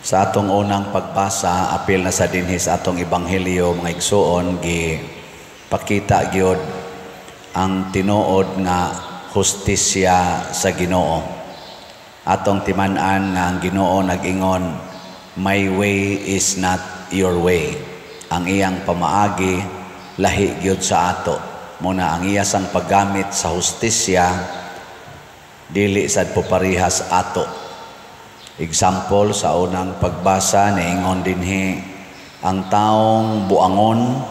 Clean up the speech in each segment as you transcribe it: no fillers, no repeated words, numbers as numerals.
Sa atong unang pagbasa, apil na sa dinhi sa atong ebanghelyo, mga igsuon, gi pakita gyud ang tinuod nga hustisya sa Ginoo. Atong timan-an nga ang Ginoo nag-ingon, "My way is not your way." Ang iyang pamaagi lahi gyud sa ato. Muna ang iya sang paggamit sa hustisya dili sad po parihas ato. Example, sa unang pagbasa, niingon dinhi ang taong buangon,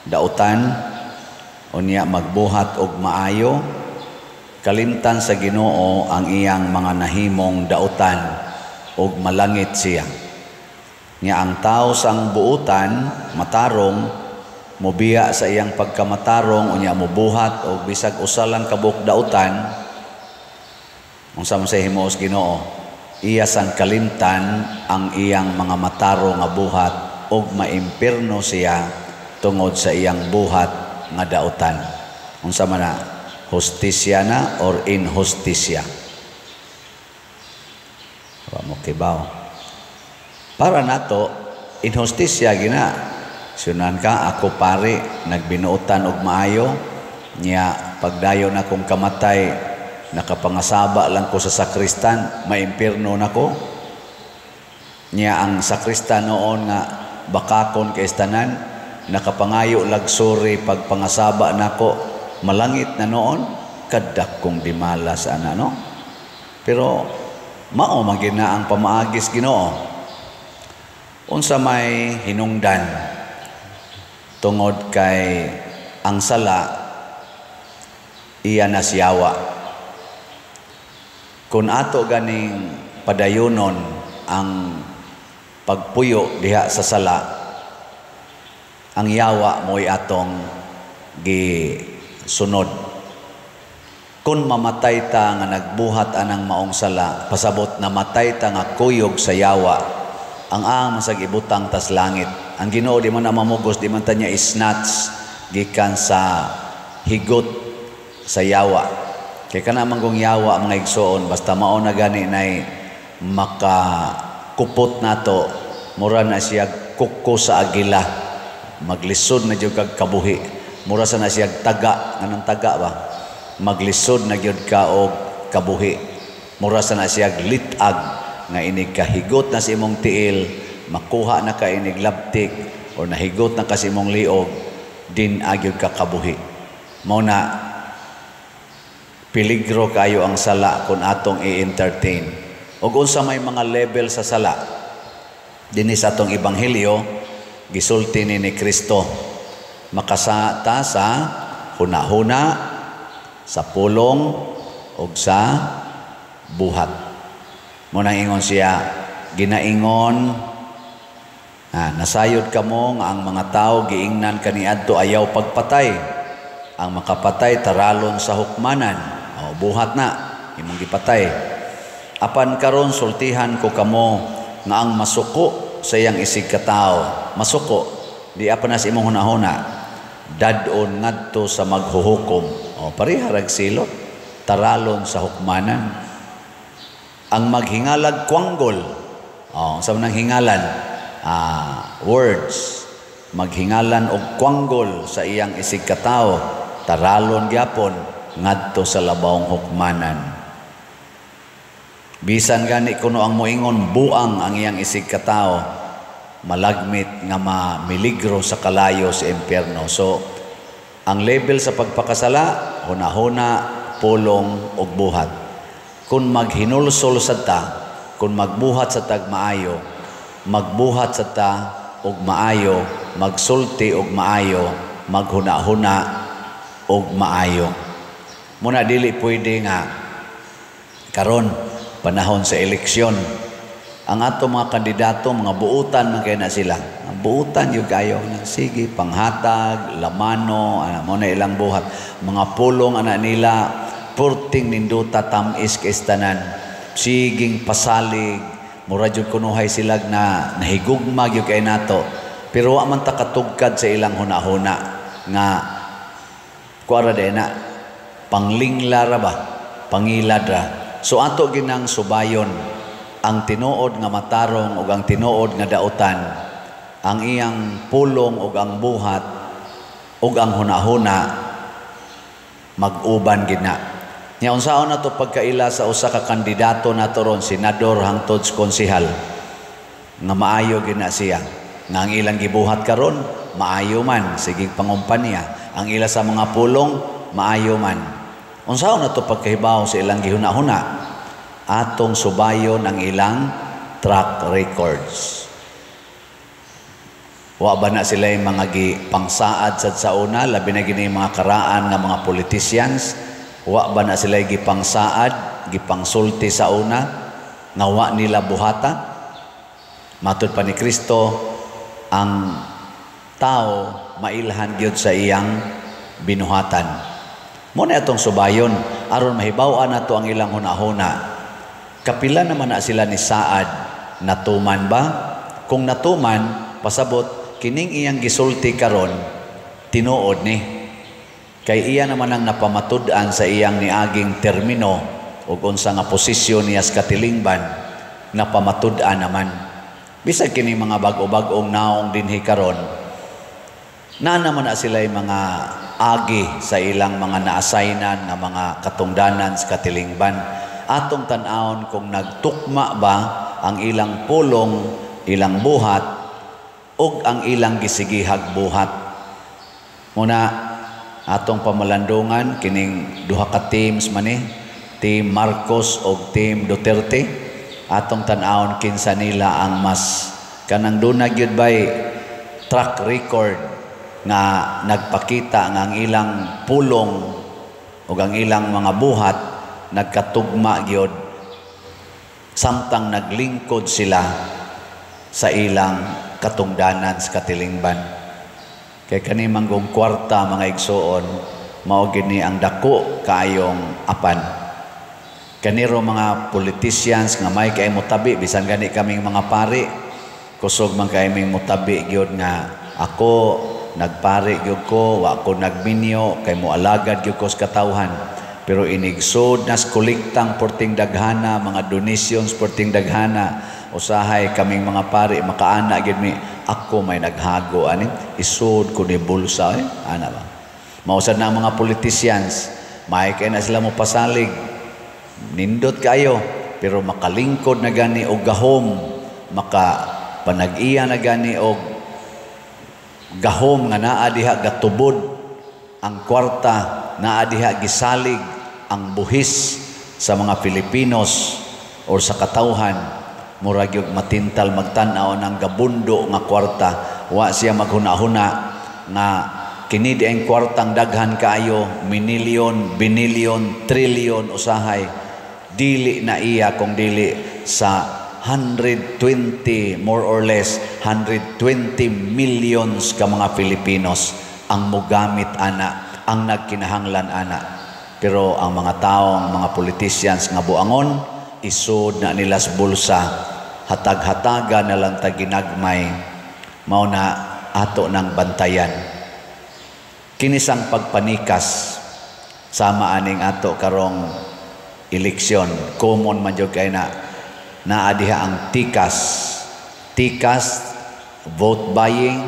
dautan, unya magbuhat og maayo, kalimtan sa Ginoo ang iyang mga nahimong dautan ug malangit siya. Nya ang tao sang buutan, matarong, mobiya sa iyang pagkamatarong, unya mobuhat og bisag usa lang ka buok dautan, unsa man sa himuos Ginoo? Iya sang kalimtan ang iyang mga matarong nga buhat ug maimpirno siya tungod sa iyang buhat nga dautan. Unsa man na? Hustisya na or inhustisya? Wa mo kibaw. Para nato, inhustisya gina. Sunan ka, ako pare, nagbinuotan og maayo, nya pagdayon akong kamatay, nakapangasaba lang ko sa sakristan, maimpirno nako. Nya ang sakristan noon nga bakakon kay tanan, nakapangayo luxury pagpangasaba nako, malangit na noon, kadakong dimalas ana, no? Pero mao man gina ang pamaagis Ginoo. Unsa may hinungdan tungod kay ang sala iya na siyawa? Kung ato ganing padayonon ang pagpuyo diha sa sala, ang yawa mo'y atong gisunod. Kung mamatay ta nga nagbuhat anang maong sala, pasabot namatay ta nga kuyog sa yawa, ang ang masag ibutang tas langit. Ang Ginoo di man na mamugos, di man ta niya isnatch gikan sa higot sa yawa. Kay kana man kung yawa, mga igsoon, basta mao na gani nay makakupot nato, mura na siya kuko sa agila, maglisod na jud kag kabuhi. Mura sa na siya taga, nganong taga ba? Maglisod na gyud ka og kabuhi. Mura sa na siya litag nga inig kahigot na sa imong tiil, makuha na ka inig labtik or nahigot na ka sa imong liog, din agyud ka kabuhi. Mao na peligro kayo ang sala kung atong i-entertain. Og unsa may mga level sa sala? Dinhi sa atong ebanghelyo, gisulti ni Kristo, makasata sa hunahuna, sa pulong ug sa buhat. Muna ingon siya, ginaingon, nasayod kamo nga ang mga tao giingnan kaniadto, "Ayaw pagpatay. Ang makapatay taralon sa hukmanan." O, buhat na imong gipatay. Apan karon sultihan ko kamo nga ang masuko sa iyang isig katao, masuko di apa na sa imong hunahuna, dad-on ngadto sa maghuhukom. O, pareha rag silot, taralon sa hukmanan. Ang maghingalag kwanggol. O, sa nang hingalan, words, maghingalan og kwanggol sa iyang isig katao, taralon gyapon ngadto sa labawng hukmanan. Bisan gani kuno ang moingon buang ang iyang isig katao, malagmit nga mamiligro sa kalayo sa impyerno. So, ang level sa pagpakasala, hunahuna, pulong ug buhat. Kung maghinulsol sa ta, kung magbuhat sa tag maayo, magbuhat sa ta og maayo, magsulti og maayo, maghuna-huna og maayo. Muna dili pwede nga karon panahon sa eleksyon, ang ato mga kandidato, mga buutan man kay na sila. Ang buutan yung kayo. Sige, panghatag, lamano, ana, mo na ilang buhat. Mga pulong ana nila, purting ninduta, tamis kay tanan. Siging pasalig, mura jud kunuhay sila na nahigugma gyud kay nato. Pero wa man ta katugkad sa ilang hunahuna nga kuara day na panglingla ra ba, pangilad ra. So ato ginang subayon Ang tinuod nga matarong ug ang tinuod nga dautan, ang iyang pulong ug ang buhat ug ang hunahuna mag-uban gid na. Nya unsaon nato pagkaila sa usa ka kandidato nato ron, senador hangtod sa konsehal, nga maayo gid na siya, nga ang ilang gibuhat karon maayo man, sige pangumpanya, ang ila sa mga pulong maayo man? Unsaon nato pagkahibaw sa ilang gihuna-huna? Atong subayon ang ilang track records. Wa ba na sila yung mga gipangsaad sa una, labi na gini mga karaan nga mga politicians? Wa ba na sila gipangsaad, gipangsulti sa una nga wa nila buhata? Matud pa ni Kristo, ang tao mailhan gyud sa iyang binuhatan. Mo na atong subayon aron mahibaw-an nato ang ilang hunahuna. Kapila naman na sila ni saad, natuman ba? Kung natuman, pasabot kining iyang gisulti karon tinuod ni. Kay iya naman ang napamatud-an sa iyang niaging termino ug unsa nga posisyon niya sa katilingban, napamatud-an naman. Bisag kini mga bag-o-bag-ong naong dinhi karon, na naman na sila mga agi sa ilang mga naasaynan nga mga katungdanan sa katilingban. Atong tan-awon kung nagtukma ba ang ilang pulong, ilang buhat, ug ang ilang gisigihag buhat. Muna atong pamalandungan kining duha ka teams man ni, Team Marcos ug Team Duterte. Atong tan-awon kinsa nila ang mas kanang duna gyud bay track record nga nagpakita nga ang ilang pulong ug ang ilang mga buhat nagkatugma gyud samtang naglingkod sila sa ilang katungdanan sa katilingban. Kay kani manggong kwarta, mga igsuon, mao gid ni ang dako kaayong apan. Kaniro mga politicians nga may kay motabi, bisan gani kaming mga pari, kusog man kay ming motabi gyud nga ako nagpari gyud ko, wa ko nagminyo kay moalagad gyud ko sa katawhan. Pero inigsod nas kolektang porting daghana, mga donations porting daghana, usahay kaming mga pari makaana gyud mi, ako may naghago ani, isod ko ni bulsa eh, ana ba. Mausad na ang mga politicians, may kay na sila mo pasalig, nindot kayo, pero makalingkod na gani og gahom, maka panag-iya na gani og gahom nga naa diha gatubod ang kwarta, naa diha gisalig ang buhis sa mga Filipinos or sa katawhan, murag gyud matintal magtan-aw ng gabundo nga kwarta. Wa siya maghuna-huna nga kini di ang kwartang daghan kaayo, minilyon, binilyon, trilyon usahay, dili na iya kung dili sa 120, more or less 120 millions ka mga Filipinos ang mogamit ana, ang nagkinahanglan ana. Pero ang mga taong mga politicians nga buangon, isod na nila sa bulsa, hatag-hataga na lang ta ginagmay. Mao na ato ng bantayan. Kinisang pagpanikas sama aning ato karong eleksyon, common man jud kay na naa diha ang tikas. Tikas vote buying,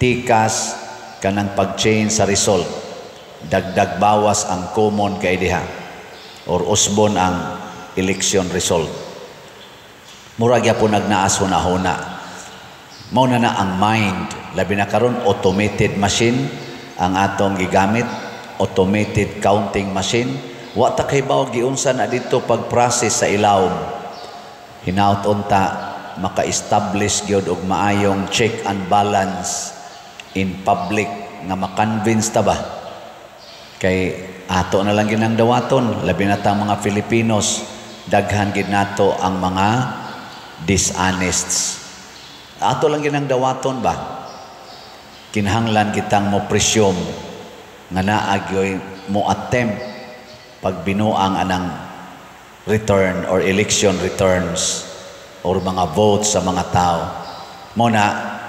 tikas kanang pag-change sa result. Dagdag bawas ang common kay diha or usbon ang election result. Mura gyapon nagnaas huna-huna. Mao na na ang mind, labi na karon automated machine ang atong gigamit, automated counting machine. Wa ta kahibaw giunsa na dito pag-process sa ilawom. Hinaut unta maka-establish gyud og maayong check and balance in public nga ma-convince ta ba. Kay ato na lang ginang dawaton, labi na ta mga Filipinos, daghan gid nato ang mga dishonests. Ato lang ginang dawaton ba? Kinahanglan kitang mo presume nga naa gyoy mo attempt pagbinuang anang return or election returns or mga votes sa mga tao. Mo na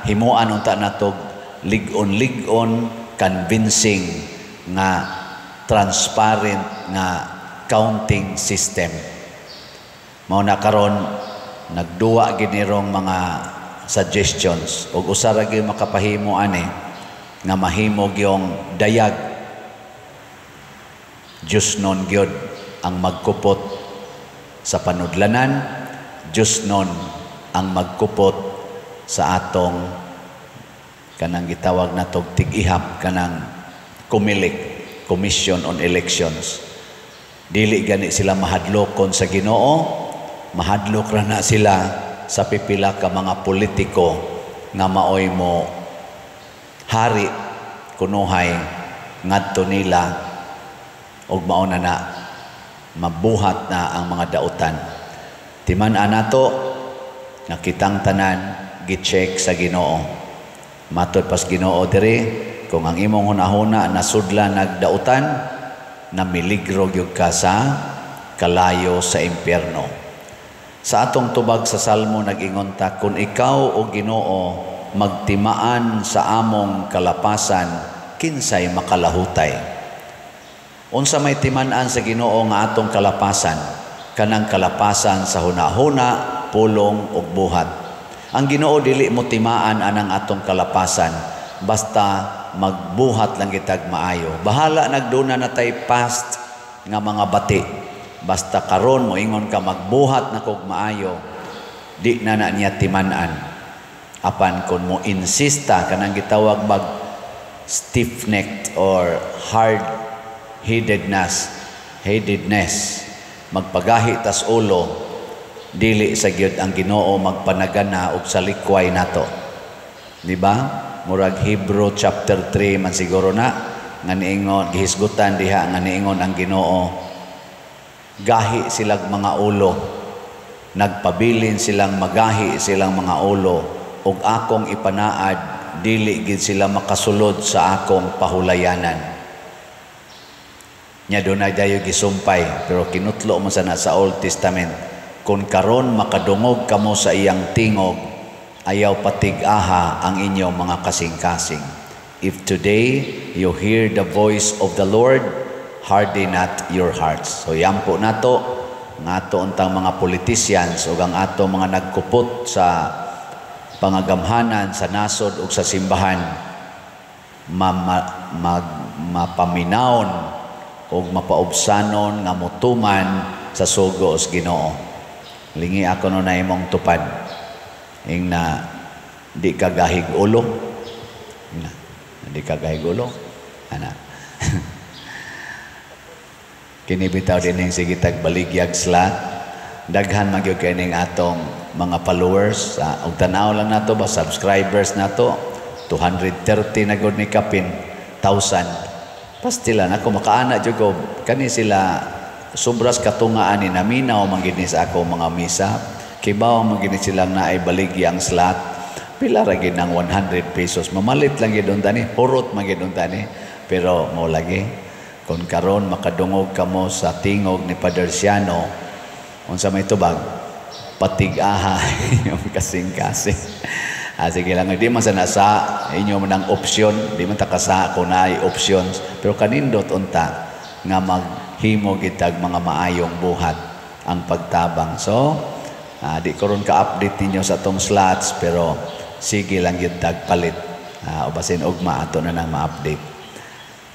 himuan unta natog lig-on-lig-on, convincing nga transparent nga counting system. Mao na karon Nagduwa gid ni rong mga suggestions ug usa ra gyud makapahimo ani nga mahimo gyong dayag, Diyosnon gyud ang magkupot sa panudlanan, Diyosnon ang magkupot sa atong kanang gitawag natog tig-ihap, kanang COMELEC, Commission on Elections. Dili gani sila mahadlokon sa Ginoo, mahadlok ra na sila sa pipila ka mga politiko nga maoy mo hari kunuhay ngadto nila ug mao na na mabuhat na ang mga dautan. Timan-an nato nga kitang tanan gi-check sa Ginoo. Matod pas Ginoo diri, kung ang imong hunahuna nasudlan nagdautan, namiligro gyud ka sa kalayo sa impyerno. Sa atong tubag sa Salmo, nag-ingon ta, "Kung ikaw, o Ginoo, magtimaan sa among kalapasan, kinsay makalahutay?" Unsa may timan-an sa Ginoo nga atong kalapasan? Kanang kalapasan sa hunahuna, pulong ug buhat. Ang Ginoo dili mo timaan anang atong kalapasan basta magbuhat lang kitag maayo. Bahala nagduna na tay past nga mga bati. Basta karon moingon ka, "Magbuhat na kog maayo," di na na niya timan-an. Apan kung mo insista, kanang gitawag mag stiff-necked or hard-headedness, headedness, magpagahi tas ulo, dili sa gyud ang Ginoo magpanagana og salikway nato. Di ba? Murag Hebrew chapter 3 man siguro na nga niingon, gihisgutan diha nga niingon ang Ginoo, gahi silang mga ulo, nagpabilin silang magahi silang mga ulo, ug akong ipanaad, dili gid sila makasulod sa akong pahulayanan. Nya dunay dayo gisumpay, pero kinutlo mo sana sa Old Testament, "Kung karon makadungog kamo sa iyang tingog, ayaw patig-aha ang inyong mga kasing-kasing." If today you hear the voice of the Lord, harden not your hearts. So yampo nato nga ato untang mga politicians ug ang ato mga nagkupot sa pangagamhanan sa nasod ug sa simbahan mapaminawon ug mapaubsanon nga motuman sa sugo sa Ginoo. Lingi ako no na imong tupad. Ing na di ka gahig ulo. Ing na, di ka gahig ulo. Ana. Kini bitaw din sige tag baligyag slot. Daghan man gyud kay ning atong mga followers. Og tan-aw lang nato ba, subscribers nato, 230 na gud ni kapin thousand. Pastilan ako makaana jud ko kani sila, sobras katungaan ni naminaw man gid ni sa ako mga misa. Kibaw man gid ni silang naay baligyang slot. Pila ra gid ang 100 pesos? Mamalit lang gid unta ni, hurot man gid unta ni. Pero mo lagi, kung karon makadungog kamo sa tingog ni Father Siano, unsa may tubag? Patig-aha yung kasing-kasing. Ah, sige lang, di man sa nasa inyo man ang opsyon, di man ta kasa kung naay options, pero kanindot unta nga maghimo gitag mga maayong buhat ang pagtabang. So, di ko ron ka-update ninyo sa atong slots, pero sige lang gyud tag palit. O basin ugma ato na nang ma-update.